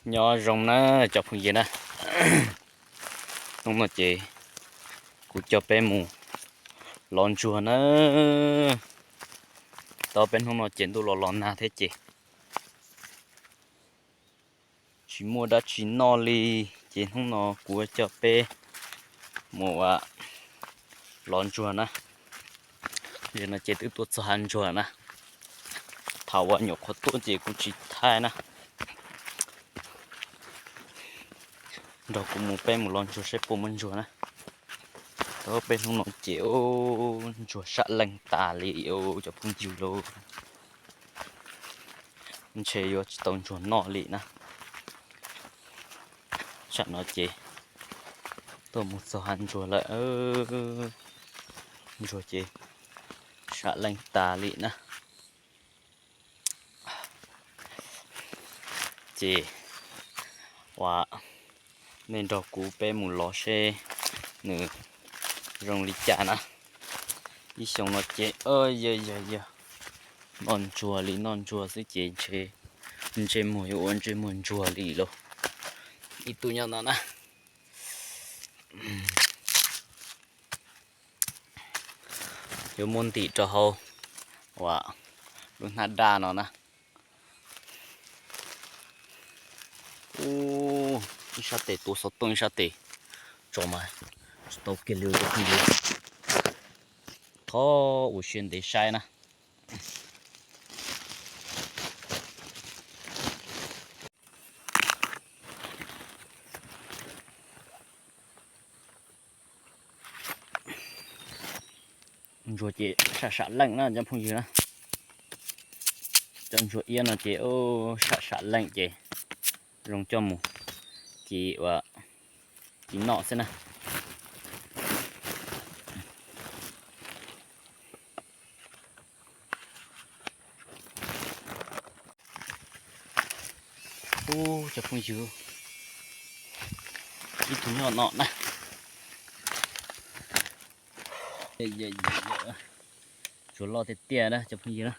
Nyob zoo na cov phooj ywg na, hnub no ces kuv coj peb mus lov ntsuag na. Tau peb hnub no ces ntuj los los nag thiab ces tsis muaj dab tsi noj li, ces hnub no kuv coj peb mus lov ntsuag na. Nim no ces twb tuaj txog hav ntsuag na. Thaum uas nyuam qhuav tuaj ces kuv tsis thaij na. Nrog kuv mus peb mus lov ntsuag saib puas muaj ntsuag na. Tau peb hnub no ces ntsuag sam leej tas li cov phooj ywg lauj. Ntshe yuav tsis tau ntsuag noj li na. Tsam no ces tuaj mus txog hav ntsuag lawm, ntsuag ces sam leej tas li na. Ces uas nej nrog kuv peb mus lov seb nws zoo li cas na. Ib xyoo no ces yog yog yog noj ntsuag li noj ntsuag xwb ces ntshe ntsej muag yuav ua ntsej muag ntsuag li lauj. Ib tug nyob no na. Yuav muab ntim rau hauv uas lub hnab daj no na. Ub, ib sab tes tuav xov tooj ib sab tes tso mas tsis tau kiag li. Thov ua siab ntev saib na. Ntsuag ces sam sam leej na cov phooj ywg na. Cov ntsuag iab no ces sam sam leej ces zoo coj mus ci ua ci noj xwb na. Ub, cov phooj ywg, ib tug nyob no na. Tsuas loj tiag tiag na cov phooj ywg na.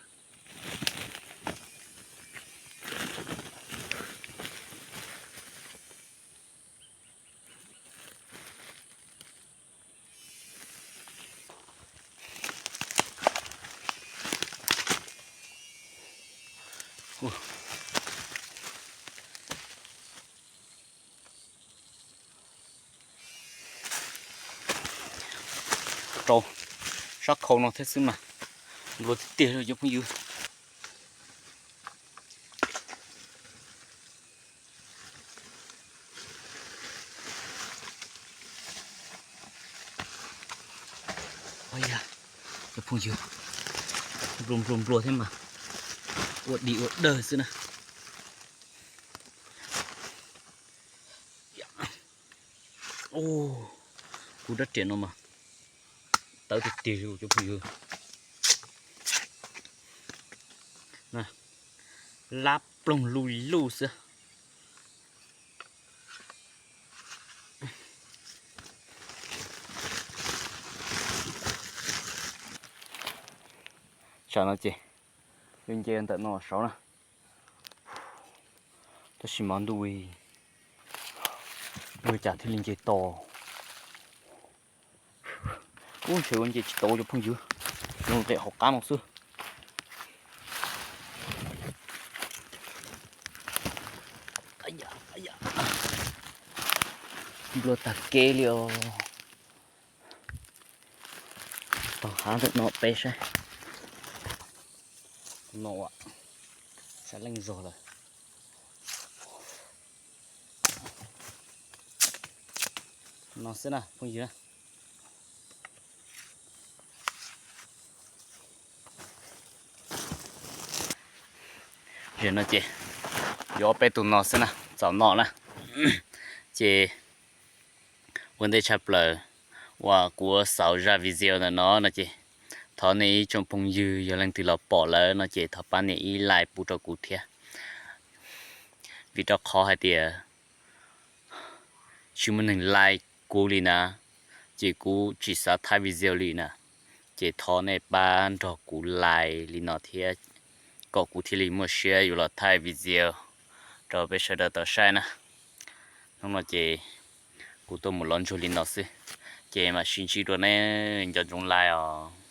Rau sab khau no thiab xwb mas nplua tiag tiag li cov phooj ywg. Cov phooj ywg, nplua nplua nplua thiab mas ua di ua dawg xwb na. Kuv rab riam no mas tawv tiag tiag li cov phooj ywg. Lab ploog luj luj xwb. Tsam no ces yuav nce ntawm no saud na. Tab sis mas ntuj, ua cas thiaj li nce to. Ub, ntshe ua nce tsis tau cov phooj ywg, nqes hauv qab no xwb. Nplua tag kev li os. Taug hav ntawm no peb saib. No, sam leej zog lawm. No xwb na phooj ywg. Zaum no ces yuav ob peb tug no xwb na, txaus noj na. Ces ua ntej tshaj plaws uas kuv xaus zaj video ntawm no no ces thov nej ib tsoom phooj ywg yog leej twg los pom lawm no ces thov pab nias ib like pub rau kuv thiab. Vim rau qhov hais tias tsis muaj neeg like kuv li na, ces kuv tsis xav thaij video li na. Ces thov nej pab nrog kuv like li no thiab, kom kuv thiaj li muaj siab yuav los thaij video rau peb sawv daws tau saib na. Hnub no ces kuv tuaj mus los ntsuag li no xwb, ces mam sib ntsib dua nej cov ntsoov lais os.